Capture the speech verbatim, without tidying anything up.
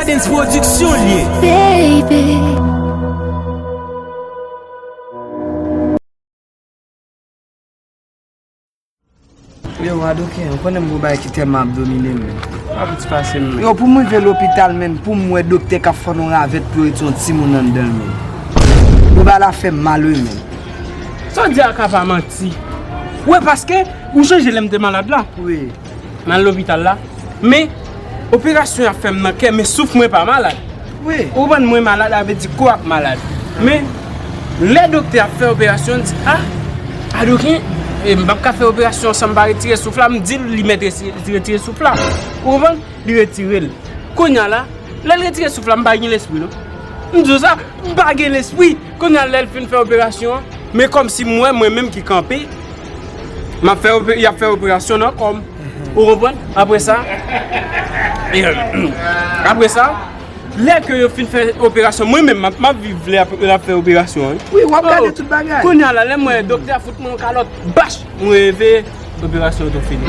Dance Production li ye. Baby. Yo, Adoken, ou konnen m gon bagay ki tèlman ap domine m, men. Pa piti pase m, men. Yo, pou m rive lopital, men, pou m wè doktè k ap fè yon ravèt pou yo retire yon timoun anndan l, men. Yo, bagay la fè m mal, wi, men. Sa w di a ka pa manti. Wi, paske ou sonje lè m te malad la. Wi. M al lopital la. Men, operasyon y ap fè m nan kè, men souf mwen pa malad. Wi. Ou konprann, mwen malad, sa vle di kò ap malad. Men, lè doktè ap fè operasyon, di, a, Adoken, e, m p ap ka fè operasyon san m pa retire souf la, m di l li mèt resi-, retire souf la. Ou konprann? Li retire l. Kounye a la, lè l retire souf la, m pa gen lespri, non. M di w sa, m pa gen lespri. Kounye a, lè l fin fè operasyon an, men kòmsi m wè mwen menm ki kanpe, m ap fè ope-, y ap fè operasyon nan kò m. Ou konprann? Apre sa, apre sa, lè ke yo fin fè operasyon, mwen menm, m ap, m ap viv lè ap, lè ap fè operasyon an, wi. Wi, w ap gade tout bagay. Kounye a la, lè m wè doktè a fout mwen yon kalòt, bach, mwen reve, operasyon an tou fini.